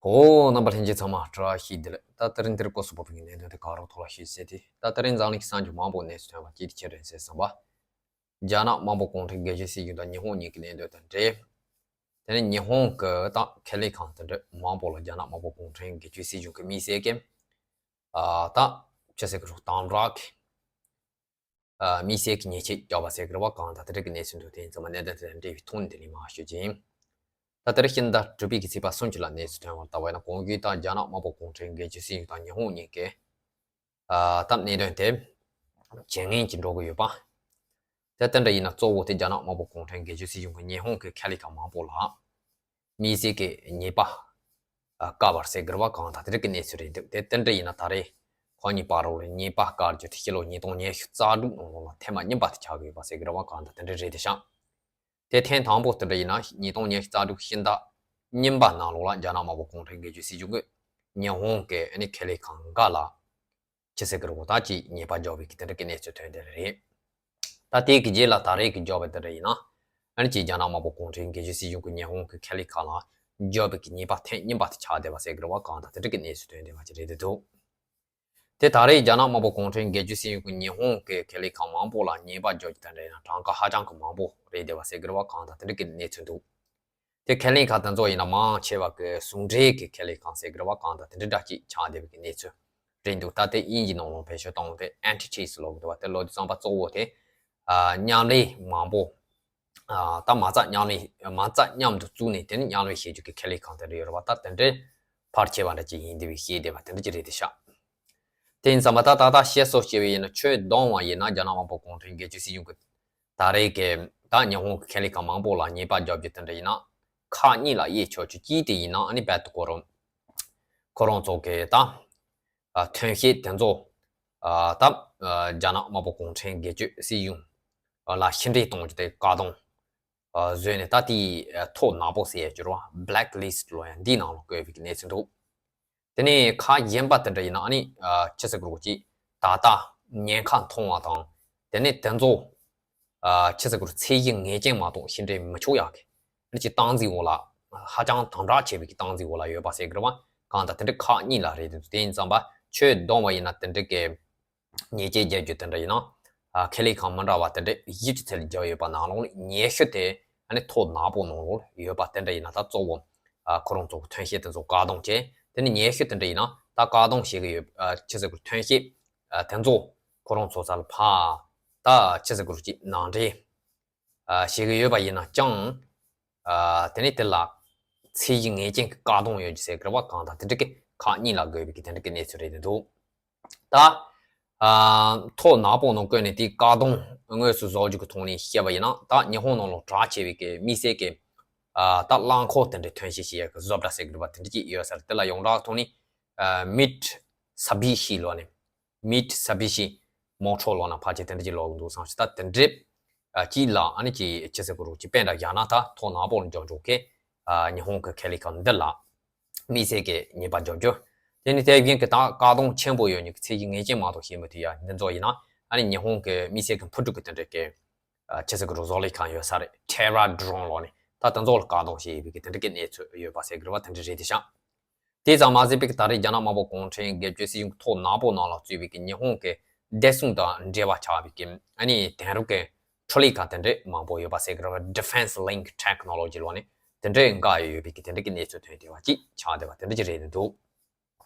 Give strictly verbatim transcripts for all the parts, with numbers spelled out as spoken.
ཨོ། རྣམ་པ་ལྷན་རྒྱས་ཚང་མ་བཀྲ་ཤིས་བདེ་ལེགས། ད་དེ་རིང་འདིར་སྐོར་སུ་བབས་པའི་གནད་དོན་དེ་ག་རོགས་ཐོག་ལ་ཞུས་ཟེར་ཏེ། ད་དེ་རིང་འཛམ་གླིང་གི་གསར་འགྱུར་མང་པོ་གནས་ཚུལ་ཐོན་པ་ཅིག་དེ་ཅི་རེད་ཟེར་བསམ་པ། རྒྱ་ནག་དམར་པོ་གུང་ཁྲན་སྒེར་གཅོད་སྲིད་གཞུང་དང་ཉི་ཧོང་གཉིས་ཀྱི་གནད་དོན་དང་འབྲེལ། དེ་ནས་ཉི་ཧོང་གི་ད་ཁེ་ལས་ཁང་དེ་འདྲ་མང་པོ་ལ་རྒྱ་ནག་དམར་པོ་གུང་ཁྲན་སྒེར་གཅོད་སྲིད་གཞུང་གི་དམིགས་བསལ་གྱི་ཨ་ད་ཆི་ཟེར་གི་རུ་དམ་དྲག་གི་ཨ་དམིགས་བསལ་གྱི་ཉེས་ཆད་བཅག་པ་ཟེར་གི་རེད་བ། གང་ལྟར་དེ་འདྲ་གི་གནས་ཚུལ་འདུག་དེ་ཡིན་ཙང་མ་གནད་དོན་དེ་དང་འབྲེལ་བའི་ཐོག་ནས་དེ་ནས་མར་ཞུ་རྒྱུ་ཡིན། ད་ལྟར་ཕྱི་ཟླ་དྲུག་པའི་གི་ཚེས་པ་སུམ་ཅུ་ལ་གནས་ཚུལ་ཐོན་པར་ལྟ་བ་ཡིན་ན། གོང་གི་ད་རྒྱ་ནག་དམར་པོ་གུང་ཁྲན་སྒེར་གཅོད་སྲིད་གཞུང་དང་ཉི་ཧོང་གཉིས་ཀྱི་ཨ་ད་གནད་དོན་དེ་ཇེ་ངན་གྱི་འགྲོ་གི་ཡོད་པ། དེ་དེ་འདྲ་ཡིན་ན་གཙོ་བོ་དེ་རྒྱ་ནག་དམར་པོ་གུང་ཁྲན་སྒེར་གཅོད་སྲིད་གཞུང་གི་ཉི་ཧོང་གི་ཁེ་ལས་ཁང་མང་པོ་ལ་དམིགས་བསལ་གྱི་ཉེས་པ་ཨ་བཀལ་བར་ཟེར་གི་རེད་བ། གང་ལྟར་དེ་འདྲ་གི་གནས་ཚུལ་རེད་འདུག་དེ་དེ་འདྲ་ཡིན་ན་ད་རེས་ཁོ་གཉིས་བར་ལ་ཉེས་པ་བཀལ་རྒྱུ་དེ་ཕྱི་ལོ་ཉིས་སྟོང་ཉི་ཤུ་རྩ་དྲུག་ནང་ལོགས་ལ་ཐེངས་མ་གཉིས་པ་དེ་ཆགས་ཀྱི་ཡོད་པ་ཟེར་གི་རེད་བ། གང་ལྟར་དེ་འདྲ་རེད་དེ་ཤག་དེ་ཐེངས་དང་པོ་དེ་འདྲ་ཡིན་ན་ཉིས་སྟོང་ཉི་ཤུ་རྩ་དྲུག་ཕྱི་ཟླ་གཉིས་པ་ནང་ལོགས་ལ་རྒྱ་ནག་དམར་པོ་གུང་ཁྲན་སྒེར་གཅོད་སྲིད་གཞུང་གིས་ཉི་ཧོང་གི་ཨ་ནི་ཁེ་ལས་ཁང་འགའ་ལ་ཆི་ཟེར་གི་རེད་གོ། ད་ཅིག་ཉེས་པ་འཇོག་པའི་གི་དེ་འདྲ་གི་གནས་ཚུལ་ཐོན་དེ་རེད། ད་དེ་གི་རྗེས་ལ་ད་རེས་ཀྱི་འཇོག་པ་དེ་འདྲ་ཡིན་ན། ཨ་ནི་ཅིག་རྒྱ་ནག་དམར་པོ་གུང་ཁྲན་སྒེར་གཅོད་སྲིད་གཞུང་གི་ཉི་ཧོང་གི་ཁེ་ལས་ཁང་ལ་འཇོག་པའི་གི་ཉེས་པ་ཐེངས་གཉིས་པ་དེ་ཆགས་བསྡད་པ་ཟེར་གི་རེད་བ། གང་ལྟར་དེ་འདྲ་གི་གནས་ཚུལ་ཐོན་བསྡད་པ་ཅིག་རེད་འདུག་དེ་ད་རེས་རྒྱ་ནག་དམར་པོ་གུང་ཁྲན་སྒེར་གཅོད་སྲིད་གཞུང་གི་ཉི་ཧོང་གི་ཁེ་ལས་ཁང་མང་པོ་ལ་ཉེས་པ་འཇོག་རྒྱུ་དེ་འདྲ་ཡིན་ན་གྲངས་ཀ་ཧ་ཅང་གི་མང་པོ་རེད་བསྡད་པ་ཟེར་གི་རེད་བ། གང་ལྟར་དེ་འདྲ་གི་གནས་ཚུལ་འདུག་དེ་ཁེ་ལས་ཁང་དེ་ཚོ་ཡིན་ན་མང་ཆེ་བ་གི་ཟུང་འབྲེལ་གྱི་ཁེ་ལས་ཁང་ཟེར་གི་རེད་བ། གང་ལྟར་དེ་འདྲ་འདྲ་ཅིག་ཆགས་བསྡད་པའི་གི་གནས་ཚུལ་རེད་འདུག་ད་དེ་དབྱིན་ཇིའི་ནང་ལོགས་བེད་སྤྱོད་བཏང་སྟེ་ཨེན་ཊི་ཊི་སི་ལབ་གི་འདུག་བ། དེ་ལབ་དུས་ཙམ་པ་གཙོ་བོ་དེ་ཨ་མཉམ་ལས་མང་པོ་ཨ་ད་མ་རྩ་མཉམ་ལས་མ་རྩ་མཉམ་དུ་བཙུགས་ནས་དེ་ནས་མཉམ་ལས་བྱེད་རྒྱུ་གི་ཁེ་ལས་ཁང་དེ་འདྲ་ཡོད་རེད་བ། ད་དེ་འདྲའི་ཕལ་ཆེ་བ་འདྲ་ཅིག་ཡིན་བསྡད་པའི་ཤེས་བསྡད་པ་དེ་འདྲ་ཅིག་རེད་དེ་ཤག་དེ་ཡིན་ཙམ་པ་ད་ད་ལྟ་བཤད་སྲོལ་བྱས་པ་ཡིན་ན། ཆོས་བསྡོམས་པ་ཡིན་ན་རྒྱ་ནག་དམར་པོ་གུང་ཁྲན་སྒེར་གཅོད་སྲིད་གཞུང་གི་ད་རེས་ཀྱི་ད་ཉི་ཧོང་གི་ཁེ་ལས་ཁང་མང་པོ་ལ་ཉེས་པ་རྒྱག་རྒྱུ་དེ་འདྲ་ཡིན་ན་ཁག་གཉིས་ལ་དབྱེ་ཆོག་ཆོག་གཅིག་དེ་ཡིན་ན་ཨ་ནི་རྦད་དེ་ཁོ་རང་ཁོ་རང་ཚོ་གི་ད་ཨ་ཐོན་སྐྱེད་དེ་ཚོ་ཨ་ད་ཨ་རྒྱ་ནག་དམར་པོ་གུང་ཁྲན་སྒེར་གཅོད་སྲིད་གཞུང་ལ་ཕྱི་འབྲེལ་གཏོང་རྒྱུ་དེ་བཀག་སྡོམ་ཨ་བཟོས་ནས་ད་དེའི་ཨ་ཐོ་ནག་པོ་ཟེར་ཡ་ཅིག་རེད་བ། བྷེ་ལེག་ལིསི་ཊི་ལབ་ཡ་འདིའི་ནང་ལ་བཀོད་པའི་གནས་ཚུལ་འདུག་དེ་ནས་ཁག་གཞན་པ་དེ་འདྲ་ཡིན་ན་ཨ་ནི་ཨ་ཆི་ཟེར་དགོས་རེད་གོ། ཅིག་ད་ལྟ་ཉེན་ཁ་མཐོང་བ་དང་། དེ་ནས་དེ་ཚོ་ཨ་ཆི་ཟེར་དགོས་རེད། ཚད་གཞི་ངེས་ཅན་མ་གཏོགས་ཕྱི་འབྲེལ་མི་ཆོག་ཡག་གི་ཨ་ནི་ཅིག་སྟངས་འཛིན་འོག་ལ་ཧ་ཅང་དམ་དྲག་ཆེ་བའི་གི་སྟངས་འཛིན་འོག་ལ་ཡོད་པ་ཟེར་གི་རེད་བ། གང་ལྟར་དེ་འདྲ་ཁག་གཉིས་ལ་རེད་འདུག་དེ་ཡིན་ཙམ་པ་ཆོས་བསྡོམས་པ་ཡིན་ན་དེ་འདྲ་གི་ཉེས་ཆད་རྒྱག་རྒྱུ་དེ་འདྲ་ཡིན་ན། ཨ་ཁེ་ལས་ཁང་མི་འདྲ་བ་དེ་འདྲ་བཞི་ཅིག་ཚད་ལ་བརྒྱབ་ཡོད་པ་ནང་ལོགས་ནས་ཉི་ཤུ་དེ་ཨ་ནི་ཐོ་ནག་པོ་ནང་ལོགས་ཡོད་པ་དེ་འདྲ་ཡིན་ན་ད་གཙོ་བོ་ཨ་ཁོ་རང་ཚོ་གི་ཐོན་སྐྱེད་དེ་ཚོ་བཀག་སྡོམ་བྱས། དེ་ནས་ཉི་ཤུ་དེ་འདྲ་ཡིན་ན་ད་བཀག་སྡོམ་བྱེད་ཀྱི་ཡོད། ཨ་ཆི་ཟེར་དགོས། ཐོན་སྐྱེད་ཨ་དེ་ཚོ་ཁོ་རང་ཚོ་ས་ལ་ཕར་ད་ཆི་ཟེར་དགོས་རེད། ཅིག་ནང་འདྲེན་ཨ་བྱེད་ཀྱི་ཡོད་པ་ཡིན་ན་ཅང་ཨ་དེ་ནས་དེ་ལ་ཚད་གཞི་ངེས་ཅན་གྱི་བཀག་སྡོམ་ཡོད་རྒྱུ་ཟེར་གི་རེད་བ། གང་ལྟར་དེ་འདྲ་གི་ཁག་གཉིས་ལ་བགོས་པའི་གི་དེ་འདྲ་གི་གནས་ཚུལ་རེད་འདུག་ད་ཨ་ཐོ་ནག་པོ་ནང་བཀོད་ནས་དེའི་བཀག་སྡོམ་དངོས་སུ་བཟོ་རྒྱུ་གི་ཐོག་ནས་བཤད་པ་ཡིན་ན། ད་ཉི་ཧོང་ནང་ལ་གྲགས་ཆེ་བའི་གི་དམིགས་བསལ་གི་ཨ་ད་རླངས་འཁོར་དེ་འདྲ་ཐོན་སྐྱེད་བྱེད་ཡག་གི་བཟོ་གྲྭ་ཟེར་གི་རེད་བ། དེ་འདྲ་ཅིག་ཡོད་ས་རེད། དེ་ལ་ཡོངས་གྲགས་ཐོག་ནས་ཨ་མིཊ་སུ་བྷི་ཤི་ལབ་ནས། མིཊ་སུ་བྷི་ཤི་མོ་ཊོར་ལབ་ན་ཕལ་ཆེར་དེ་འདྲ་ཅིག་ལབ་གི་འདུག་བསམ་ཞིག་ད་དེ་འདྲའི་ཨ་ཅིག་ལ་ཨ་ནི་ཅིག་ཆི་ཟེར་དགོས་རེད། ཅིག་དཔེ་འདྲ་བཞག་ན་ད་ཐོ་ནག་པོ་ལ་འཇོག་འཇོག་གི་ཨ་ཉི་ཧོང་གི་ཁེ་ལས་ཁང་འདི་ལ་དམིགས་བསལ་གྱི་ཉེས་པ་འཇོག་རྒྱུ། དེ་ནི་དེ་བཞིན་གྱི་ད་བཀག་སྡོམ་ཆེན་པོ་ཡོད་མཁན་གྱི་ཚད་གཞི་ངེས་ཅན་མ་གཏོགས་བྱེད་མི་ཐུབ་ཡ་འདི་ཚོ་ཡིན་ན། ཨ་ནི་ཉི་ཧོང་གི་དམིགས་བསལ་གྱི་འཕུར་གྲུ་གི་དེ་འདྲ་གི་ཨ་ཆི་ཟེར་དགོས་རེད། བཟོ་ལས་ཁང་ཡོད་ས་རེད། ཊེ་ར་ཌོ་རོན་ལབ་ནས་ད་དེ་ཚོ་ལ་བཀག་སྡོམ་བྱེད་ཡས་པའི་གི་དེ་འདྲ་གི་གནས་ཚུལ་ཡོད་པ་ཟེར་གི་རེད་བ། དེ་འདྲ་རེད་དེ་ཤག་དེ་ཙམ་མ་ཟད་པའི་གི་ད་རེས་རྒྱ་ནག་དམར་པོ་གུང་ཁྲན་སྒེར་གཅོད་སྲིད་གཞུང་གི་ཐོ་ནག་པོ་ནང་ལ་བཙུད་པའི་གི་ཉི་ཧོང་གི་བདེ་སྲུང་དང་འབྲེལ་བ་ཆགས་པའི་གི་ཨ་ནི་དེང་རབས་ཀྱི་འཕྲུལ་ལས་ཁང་དེ་འདྲ་མང་པོ་ཡོད་པ་ཟེར་གི་རེད་བ། Defense Link Technology ལབ་ནས་དེ་འདྲའི་འགའ་ཡོད་པའི་གི་དེ་འདྲ་གི་གནས་ཚུལ་ཐོན་བསྡད་པ་ཅིག་ཆགས་བསྡད་པ་དེ་འདྲ་ཅིག་རེད་འདུག་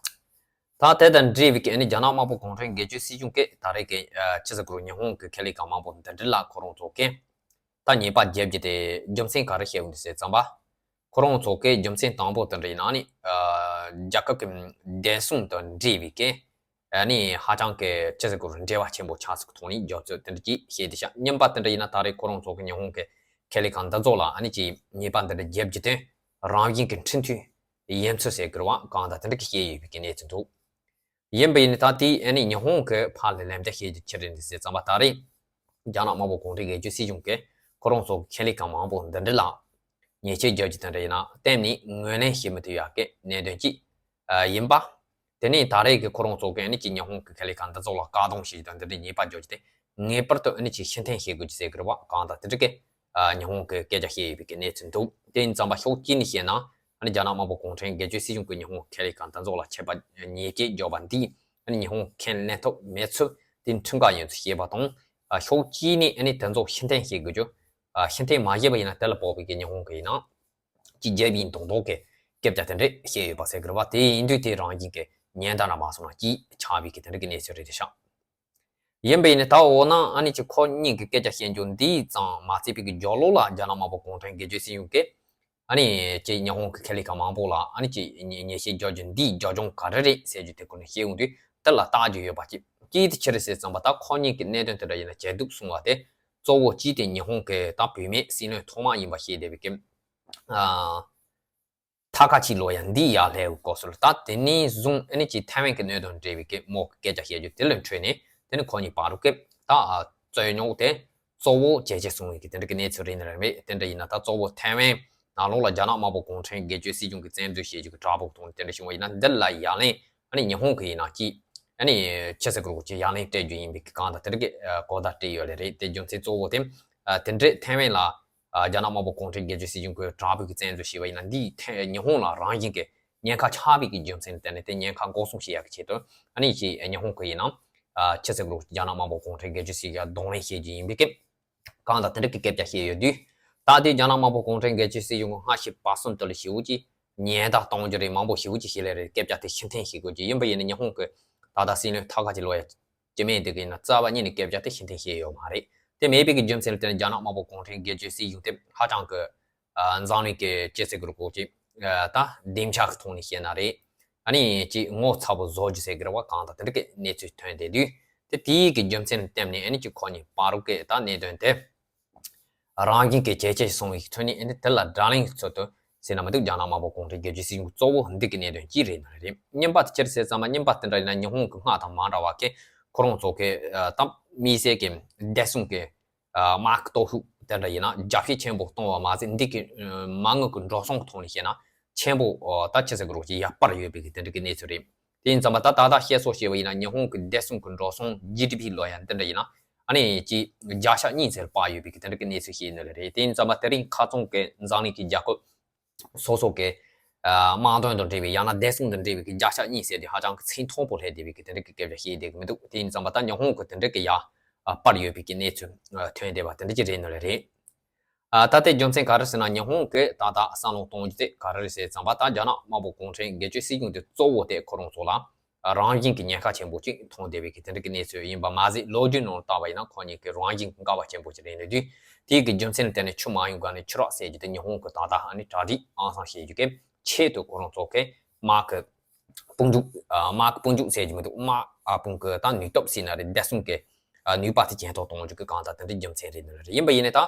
ད་དེ་དང་འབྲེལ་བའི་གི་ཨ་ནི་རྒྱ་ནག་དམར་པོ་གུང་ཁྲན་སྒེར་གཅོད་སྲིད་གཞུང་གིས་ད་རེས་ཀྱི་ཨ་ཆི་ཟེར་དགོས་རེད། ཉི་ཧོང་གི་ཁེ་ལས་ཁང་མང་པོ་འདི་འདྲ་ལ་ཁོ་རང་ཚོ་གིས་ད་ཉེས་པ་རྒྱག་རྒྱུ་དེ་རྒྱུ་མཚན་ག་རེ་བཤད་ཡོད་འདུག་ཟེར་ཙམ་པ། ཁོ་རང་ཚོ་གིས་རྒྱུ་མཚན་དང་པོ་དེ་འདྲ་ཡིན་ན་ཨ་ནི་ཨ་རྒྱལ་ཁབ་ཀྱི་བདེ་སྲུང་དང་འབྲེལ་བའི་གི་ཨ་ནི་ཧ་ཅང་གི་ཆི་ཟེར་དགོས་རེད། འབྲེལ་བ་ཆེན་པོ་ཆགས་ཚུལ་གྱི་ཐོག་ནས་རྒྱབ་སྐྱོར་དེ་འདྲ་ཅིག་བཤད་དེ་ཤག་གཉིས་པ་དེ་འདྲ་ཡིན་ན་ད་རེས་ཁོ་རང་ཚོ་གིས་ཉི་ཧོང་གི་ཁེ་ལས་ཁང་འདི་ཚོ་ལ་ཨ་ནི་ཅིག་ཉེས་པ་འདི་འདྲ་རྒྱག་རྒྱུ་དེ་རང་བཞིན་གྱི་འཕྲིན་ཐུང་ཡིན་ཚུལ་ཟེར་གི་རེད་བ། གང་ལྟར་དེ་འདྲ་གི་བཤད་ཡོད་པའི་གི་གནས་ཚུལ་འདུག་ཡིན་པ་ཡིན་ན་ད་དེ་ཨ་ནི་ཉི་ཧོང་གི་ཕར་ལ་ལན་འདེབས་བྱེད་རྒྱུ་ཅི་རེད་འདུག་ཟེར་ཙམ་པ། ད་རེས་རྒྱ་ནག་དམར་པོ་གུང་ཁྲན་སྒེར་གཅོད་སྲིད་གཞུང་གིས་ཁོ་རང་ཚོ་གི་ཁེ་ལས་ཁང་མང་པོ་འདི་འདྲ་ལ་ཉེས་ཆད་རྒྱག་རྒྱུ་དེ་འདྲ་ཡིན་ན་གཏན་ནས་ངོས་ལེན་བྱེད་མི་ཐུབ་ཡག་གི་གནད་དོན་ཅིག་ཨ་ཡིན་པ། དེ་ནས་ད་རེས་ཀྱི་ཁོ་རང་ཚོ་གི་ཨ་ནི་ཅིག་ཉི་ཧོང་གི་ཁེ་ལས་ཁང་འདི་ཚོ་ལ་བཀག་སྡོམ་བྱེད་རྒྱུ་དང་འདི་འདྲའི་ཉེས་པ་འཇོག་རྒྱུ་དེ་ངེས་པར་དུ་ཨ་ནི་ཅིག་ཕྱིར་འཐེན་བྱེད་དགོས་རྒྱུ་ཟེར་གི་རེད་བ། གང་ལྟར་དེ་འདྲ་གི་ཨ་ཉི་ཧོང་གི་སྐད་ཆ་བཤད་ཡོད་པའི་གི་གནས་ཚུལ་འདུག་དེ་ཡིན་ཙམ་པ་ཕྱོགས་གཅིག་ནས་བཤད་ན་ཨ་ ནི་རྒྱ་ནག་དམར་པོ་གུང་ཁྲན་སྒེར་གཅོད་སྲིད་གཞུང་གིས་ཉི་ཧོང་ཁེ་ལས་ཁང་དེ་ཚོ་ལ་ཆད་པ་ཉེས་ཆད་བཅག་པ་འདིས་ཨ་ནི་ཉི་ཧོང་ཁས་ལེན་ཐབས་མེད་ཚུལ་དེ་ཁྲིམས་འགལ་ཡིན་ཚུལ་བཤད་པ་དང་། ཕྱོགས་གཅིག་ནས་ཨ་ནི་དེ་ཚོ་ཕྱིར་འཐེན་བྱེད་དགོས་རྒྱུ། ཕྱིར་འཐེན་མ་བྱས་པ་ཡིན་ན་དེ་ལ་དཔག་པའི་གི་ཉི་ཧོང་གི་ཡིན་ན་ཅིག་རྒྱལ་བའི་མདོག་མདོག་གི་སྐད་ཆ་དེ་འདྲས་བཤད་ཡོད་པ་ཟེར་གི་རེད་བ། དེ་ཡིན་དུས་དེ་རང་བཞིན་གི་ཉེན་བརྡ་ར་མ་སོང་ན་ཅིག་ཆགས་པའི་གི་དེ་འདྲས་གི་གནས་ཚུལ་རེད་དེ་ཤག་ཡིན་པ་ཡིན་ནའི་ད་འོ་ན་ཨ་ནི་ཅིག་ཁོ་གཉིས་ཀྱི་སྐད་ཆ་བཤད་རྒྱུ་འདི་ཙམ་མ་ཚད་པའི་གི་རྒྱབ་ལོགས་ལ་རྒྱ་ནག་དམར་པོ་གུང་ཁྲན་སྒེར་གཅོད་སྲིད་གཞུང་གིས་ཨ་ནི་ཅིག་ཉི་ཧོང་གི་ཁེ་ལས་ཁང་མང་པོ་ལ་ཨ་ནི་ཅིག་ཉེས་ཉེས་ཆད་རྒྱག་རྒྱུ་འདིའི་རྒྱབ་ལྗོངས་ག་རེ་རེད་ཟེར་རྒྱུ་དེ་སྐོར་ནས་བཤད་འོང་དུས་དེ་ལ་བལྟ་རྒྱུ་ཡོད་པ་ཅིག་གཅིག་དེ་ཅི་རེད་ཟེར་ཙམ་པ་ད་ཁོ་གཉིས་ཀྱི་གནད་དོན་དེ་འདྲ་ཡིན་ན་ཇེ་སྡུག་སོང་བ་དེ་གཙོ་བོ་གཅིག་དེ་ཉི་ཧོང་གི་ད་བུད་མེད་སྲིད་བློན་ཐོག་མ་ཡིན་པ་ཤེས་བསྡད་པའི་གི་ཨ། ཐ་ཁ་ཆི་ལོ་ཡ་འདི་ཡར་སླེབས་སྐབས་སུ་ལ་ད་དེ་ནས་བཟུང་ཨ་ནི་ཅིག་ཐའེ་ཝན་གྱི་གནད་དོན་འབྲེལ་བའི་གི་མོ་གི་སྐད་ཆ་བཤད་རྒྱུ་དེ་ལ་འཕྲོས་ནས་དེ་ནི་ཁོ་གཉིས་བར་དུ་སྐད་ད་རྩོད་རྙོག་དེ་གཙོ་བོ་ཇེ་ཆེ་སོང་བའི་གི་དེ་འདྲ་གི་གནས་ཚུལ་རེད་ནི་རེད་མེད། དེ་འདྲ་ཡིན་ན་ད་གཙོ་བོ་ཐའེ་ཝན་ནང་ལོགས་ལ་རྒྱ་ནག་དམར་པོ་གུང་ཁྲན་སྒེར་གཅོད་སྲིད་གཞུང་གི་བཙན་འཛུལ་བྱེད་རྒྱུ་གི་དྲག་པོ་གཏོང་དེ་འདྲ་བྱུང་བ་ཡིན་ན་འདི་ལ་ཡ་ལན་ཨ་ནི་ཉི་ཧོང་གི་ཡིན་ན་ཅིག་ཨ་ནི་ཆི་ཟེར་གི་རོགས་ཅིག་ཡ་ལན་སྤྲད་རྒྱུ་ཡིན་པའི་གི་གང་ལྟར་དེ་འདྲ་གི་གོ་བརྡ་སྤྲད་ཡོད་ལེ་རེད། དེ་རྒྱུ་མཚན་གཙོ་བོ་དེ་དེ་འདྲ་ཐའེ་ཝན་ལ་རྒྱ་ནག་དམར་པོ་གུང་ཁྲན་སྒེར་གཅོད་སྲིད་གཞུང་གིས་དྲག་པོའི་གི་བཙན་འཛུལ་བྱས་པ་ཡིན་ན་འདིས་ཐེ་ཉི་ཧོང་ལ་རང་བཞིན་གྱི་ཉེན་ཁ་ཆགས་པའི་གི་རྒྱུ་མཚན་ལ་བརྟེན་ནས་དེ་ཉེན་ཁ་འགོག་སྲུང་བྱེད་ཡག་གི་ཆེད་དུ་ཨ་ནི་ཅིག་ཉི་ཧོང་གི་ཡིན་ན་ཆི་ཟེར་གི་རོགས་རྒྱ་ནག་དམར་པོ་གུང་ཁྲན་སྒེར་གཅོད་སྲིད་གཞུང་གདོང་ལེན་བྱེད་རྒྱུ་ཡིན་པའི་སྐད་གང་དང་དེ་འདྲ་གི་སྐད་ཆ་བཤད་ཡོད་དུས་ད་དེ་རྒྱ་ནག་དམར་པོ་གུང་ཁྲན་སྒེར་གཅོད་སྲིད་གཞུང་གི་སྔ་ཕྱི་བར་གསུམ་དུ་ལ་ཞེ་པོ་ཅིག་ཉེན་བརྡ་གཏོང་རྒྱུ་རེད། མང་པོ་ཞེ་པོ་ཅིག་བྱེད་ལེ་རེད། སྐད་ཆ་དེ་ཕྱིར་འཐེན་བྱེད་དགོས་ཀྱི་ཡིན་པ་ཡིན་ན་ཉི་ཧོང་གི་ད་ལྟ་སྲིད་བློན་ཐ་ཁ་ཆི་ལོ་ཡ་སྤྱི་མེས་དེ་གི་ཡིན་ན་རྩ་བ་ཉིད་ནས་སྐད་ཆ་དེ་ཕྱིར་འཐེན་བྱས་ཡོད་མ་རེད། དེ་མེད་པའི་གི་རྒྱུ་མཚན་ལ་བརྟེན་ནས་རྒྱ་ནག་དམར་པོ་གུང་ཁྲན་སྒེར་གཅོད་སྲིད་གཞུང་དེ་ཧ་ཅང་གི་འཛམ་གླིང་གི་སྤྱི་ཚོགས་ཀྱི་རུ་ཁོག་ཅིག་ད་སྡིངས་ཆ་གི་ཐོག་ནས་བཤད་ན་རེད། ཨ་ནི་ཅིག་ངོ་ཚ་པོ་བཟོ་རྒྱུ་ཟེར་གི་རེད་བ། གང་ལྟར་དེ་འདྲ་གི་གནས་ཚུལ་ཐོན་བསྡད་དུས་དེ་དེའི་གི་རྒྱུ་མཚན་ལ་བརྟེན་ནས་ཨ་ནི་ཅིག་ཁོ་གཉིས་བར་གི་ད་གནད་དོན་དེ་རང་བཞིན་གྱི་ཇེ་ཆེ་སོང་བའི་ཁྲོད་ནས་ཨ་ནི་དེ་ལ་བགྲོ་གླེང་གི་ཚུལ་དུ་ཟེར་ན་མི་འདུག་རྒྱ་ནག་དམར་པོ་གུང་ཁྲན་སྒེར་གཅོད་སྲིད་གཞུང་གཙོ་བོ་འདི་གི་གནད་དོན་གཅིག་རེད་ན་རེད། རྙིང་པ་དེ་ཅི་རེད་ཟེར་ཙམ་པ་རྙིང་པ་དེ་འདྲ་ཡིན་ན་ཉི་ཧོང་གི་སྔ་དང་མ་འདྲ་བ་གི་ཁོ་རང་ཚོ་གི་ད་དམིགས་བསལ་གྱི་བདེ་སྲུང་གི་དམག་གི་སྟོབས་ཤུགས་དེ་འདྲ་ཡིན་ན་རྒྱ་སྐྱེད་ཆེན་པོ་གཏོང་བ་མ་ཟད་འདི་གི་མ་དངུལ་གི་འགྲོ་སོང་གི་ཐོག་ནས་བཤད་ན་ཆེན་པོ་ད་ཆི་ཟེར་གི་རོགས་ཀྱི་ཡར་སྤར་ཡོད་པའི་གི་དེ་འདྲ་གི་གནས་ཚུལ་རེད། དེ་ཡིན་ཙམ་པ་ད་ད་ལྟ་བཤད་སྲོལ་བཤད་པ་ཡིན་ན་ཉི་ཧོང་གི་བདེ་སྲུང་གི་འགྲོ་སོང་ཇི་ཌི་པི་ལོ་ཡ་འདི་འདྲ་ཡིན་ན་ཨ་ནི་ཅིག་བརྒྱ་ཆ་གཉིས་ཚད་སྤར་ཡོད་པའི་གི་དེ་འདྲ་གི་གནས་ཚུལ་ཞིག་ཡིན་ནི་རེད། དེ་ཡིན་ཙམ་པ་དེ་རིང་ཁ་ཚོན་གི་འཛམ་གླིང་གི་རྒྱལ་ཁབ་སོ་སོ་གི་དམག་དོན་དང་འབྲེལ་བའི་ཡང་ན་བདེ་སྲུང་དང་འབྲེལ་བའི་གི་བརྒྱ་ཆ་གཉིས་ཟེར་དེ་ཧ་ཅང་གི་ཚད་མཐོན་པོ་སླེབས་བསྡད་པའི་གི་དེ་འདྲ་གི་སྐད་ཆ་བཤད་བསྡད་གི་མི་འདུག་དེ་ཡིན་ཙམ་པ་ད་ཉི་ཧོང་གི་དེ་འདྲ་གི་ཡ་སྤར་ཡོད་པའི་གི་གནས་ཚུལ་ཐོན་བསྡད་པ་དེ་འདྲ་ཅིག་རེད་ནི་རེད། ད་ལྟའི་རྒྱུ་མཚན་ག་རེ་ཟེར་ན་ཉི་ཧོང་གི་ད་ལྟ་བསམ་བློ་གཏོང་རྒྱུ་དེ་ག་རེ་རེད་ཟེར་ཙམ་པ་ད་རྒྱ་ནག་དམར་པོ་གུང་ཁྲན་སྒེར་གཅོད་སྲིད་གཞུང་དེ་གཙོ་བོ་དེ་ཁོ་རང་ཚོ་ལ་རང་བཞིན་གྱི་ཉེན་ཁ་ཆེན་པོ་ཅིག་མཐོང་བསྡད་པའི་གི་དེ་འདྲ་གི་གནས་ཚུལ་ཡིན་པ་མ་ཟད་ལོ་རྒྱུས་ནང་ལ་བལྟས་པ་ཡིན་ན་ཁོ་གཉིས་ཀྱི་རང་བཞིན་འགལ་བ་ཆེན་པོ་ཅིག་རེད་ནི་དུས་དེའི་གི་རྒྱུ་མཚན་ལ་བརྟེན་ནས་ཆུ་མ་གཡུག་ག་ནས་ཆུ་རགས་ཟེར་རྒྱུ་དེ་ཉི་ཧོང་གི་ད་ལྟ་ཨ་ནི་གྲ་སྒྲིག་ཨང་སང་བྱེད་རྒྱུ་གི་ཆེད་དུ་ཁོ་རང་ཚོ་གི་དམག་གི་དཔུང་འཇུག་དམག་གི་དཔུང་འཇུག་ཟེར་རྒྱུ་མི་འདུག་དམག་དཔུང་གི་ད་ནུས་སྟོབས་ཟེར་ན་རེད། བདེ་སྲུང་གི་ནུས་པ་དེ་ཇེ་མཐོར་གཏོང་རྒྱུ་གི་གང་ལྟར་དེ་འདྲའི་རྒྱུ་མཚན་རེད་ནི་རེད། ཡིན་པ་ཡིན་ནའི་ད་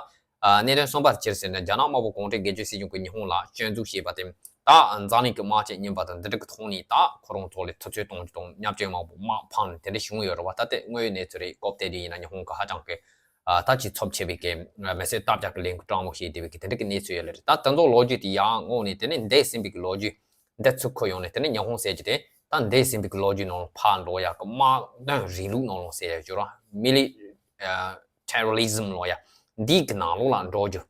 གནད་དོན་གསུམ་པ་དེ་ཅི་རེད་ཟེར་ན་རྒྱ་ནག་དམར་པོ་གུང་ཁྲན་སྒེར་གཅོད་སྲིད་གཞུང་གིས་ཉི་ཧོང་ལ་སྐྱོན་འཛུགས་བྱས་པ་དེ་ད་འཛམ་གླིང་གི་དམག་ཆས་རྙིང་པ་དང་འདི་འདྲ་གི་ཐོག་ནས་ད་ཁོ་རང་ཚོ་ལ་ཐུབ་ཚོད་གཏོང་རྒྱུ་དང་བརྙས་བཅོས་མང་པོ་དམག་འཕངས་ནས་དེ་འདྲ་བྱུང་ཡོད་རེད་བ། ད་ལྟའི་དངོས་ཡོད་གནས་ཚུལ་རེད། སྐབས་དེ་དུས་ཡིན་ན་ཉི་ཧོང་གི་ཧ་ཅང་གི་ད་ཅིག་ཚབས་ཆེ་བའི་གི་མི་སེར་སྟབས་ཀྱག་གི་ལས་འགུལ་སྤྲང་མོ་བྱས་བསྡད་པའི་གི་དེ་འདྲ་གི་གནས་ཚུལ་ཡོད་ལེ་རེད། ད་དེ་ཚོ་ལོ་རྒྱུས་དེ་ཡར་སྔོག་ནས་དེ་ནས་འདས་ཟིན་པའི་གི་ལོ་རྒྱུས་འདི་ཚུར་འཁུར་ཡོང་ནས་དེ་ནས་ཉི་ཧོང་ཟེར་རྒྱུ་དེ་ད་འདས་ཟིན་པའི་གི་ལོ་རྒྱུས་ནང་ལ་ཕར་འགྲོ་ཡག་གི་དམག་དོན་རིང་ལུགས་ནང་ལ་ཟེར་ཡག་ཅོ་ར་མི་ལི་ཊེ་རི་རི་ཟམ་ལོ་ཡ་འདི་གི་ནང་ལོགས་ལ་འགྲོ་རྒྱུ་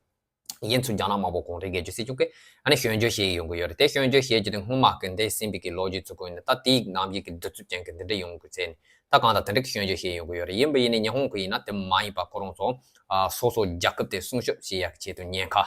ཡིན་ཚུལ་རྒྱ་ནག་དམར་པོ་གུང་ཁྲན་སྒེར་གཅོད་སྲིད་གཞུང་གིས་ཨ་ནི་སྐྱོན་བརྗོད་བྱེད་ཡོང་གི་ཡོད་རེད། དེ་སྐྱོན་བརྗོད་བྱེད་རྒྱུ་དེ་སྔོན་མ་གི་འདས་ཟིན་པའི་གི་ལོ་རྒྱུས་ཚུར་འཁུར་ཡོང་ནས་ད་དེའི་ནམ་རྒྱུན་གི་གདུག་རྩུབ་ཅན་གི་འདི་འདྲ་ཡོང་གི་ཚེ་ནས་ད་གང་ལྟར་དེ་འདྲ་གི་སྐྱོན་བརྗོད་བྱེད་ཡོང་གི་ཡོད་རེད། ཡིན་པ་ཡིན་ནའི་ཉི་ཧོང་གི་ཡིན་ན་དེ་མ་ཡིན་པ་ཁོ་རང་ཚོ་སོ་སོ་རྒྱལ་ཁབ་དེ་སྲུང་སྐྱོབ་བྱེད་ཡག་གི་ཆེད་དུ་ཉེན་ཁ་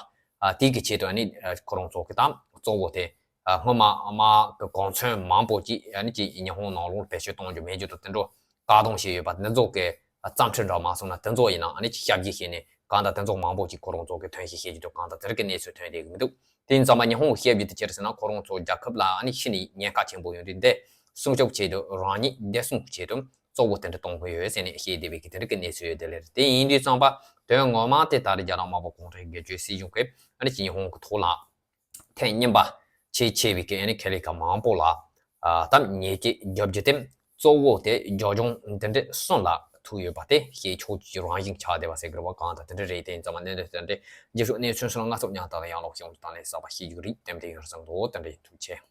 དེའི་གི་ཆེད་དུ་ཨ་ནི་ཁོ་རང་ཚོ་གི་ད་གཙོ་བོ་དེ་སྔོན་མ་དམག་གི་གོ་མཚོན་མང་པོ་ཅིག་ཨ་ནི་ཅིག་ཉི་ཧོང་ནང་ལོགས་བེད་སྤྱོད་གཏོང་རྒྱུ་མེད་རྒྱུ་དང་དེ་འདྲ་བཀག་སྡོམ་བྱས་ཡོད་པ་འདི་ཚོ་གི་བརྩམས་ཆོས་འདྲ་མ་སོང་ན་དེ་ཚོ་ཡིན་ན་ཨ་ནི་ཅིག་ཞབས་ཕྱི་བྱས་ནས་གང་ལྟར་དེ་ཚོ་མང་པོ་ཅིག་ཁོ་རང་ཚོ་གི་ཐོན་སྐྱེད་བྱེད་རྒྱུ་དང་གང་ལྟར་དེ་རིགས་ཀྱི་གནས་ཚུལ་ཐོན་བསྡད་ཀྱི་མི་འདུག་དེ་ཡིན་ཙང་མ་ཉི་ཧོང་གི་བཤད་རྒྱུ་དེ་ཅི་རེད་ཟེར་ན་ཁོ་རང་ཚོ་རྒྱལ་ཁབ་ལ་ཨ་ནི་ཕྱི་ནས་ཉེན་ཁ་ཆེན་པོ་ཡོང་དུས་འདི་སྲུང་སྐྱོབ་ཆེད་དུ་རང་ཉིད་བདེ་སྲུང་གི་ཆེད་དུ་གཙོ་བོ་དེ་འདྲ་གཏོང་གི་ཡོད་ཟེར་ནས་བཤད་བསྡད་པའི་གི་དེ་འདྲ་གི་གནས་ཚུལ་ཡོད་དེ་ལེ་རེད། དེ་ཡིན་དུས་ཙང་པ་དོན་ངོ་མ་དེ་ད་རེས་རྒྱ་ནག་དམར་པོ་གུང་ཁྲན་སྒེར་གཅོད་སྲིད་གཞུང་གིས་ཨ་ནི་ཅིག་ཉི་ཧོང་གི་ཐོག་ལ་ཐེངས་གཉིས་པ་ཆེས་ཆེ་བའི་གི་ཨ་ནི་ཁེ་ལས་ཁང་མང་པོ་ལ་ཨ་ད་ཉེས་ཆད་བརྒྱབ་རྒྱུ་དེ་གཙོ་བོ་དེ་རྒྱབ་ལྗོངས་འདི་འདྲ་གསུམ་ལ་ཐུག་ཡོད་པ་དེ་ཤེས་ཆོག་ཅིག་རང་བཞིན་ཆགས་བསྡད་པ་ཟེར་གི་རེད་བ། གང་ལྟར་དེ་འདྲ་རེད། དེ་ཡིན་ཙང་མ་གནད་དོན་དེ་འདྲ་རྗེས་ཕྱོགས་གནས་ཚུལ་སོགས་ལ་ང་ཚོ་མཉམ་དུ་ཡང་ལོག་ཤོག་དང་ལེན་གསར་པ་ཤེས་རྒྱུ་རིགས་ཏན་ཏན་ཡོང་བསམ་འདུག་དེ་འདྲ་ཡིན། ཐུགས་རྗེ་ཆེ།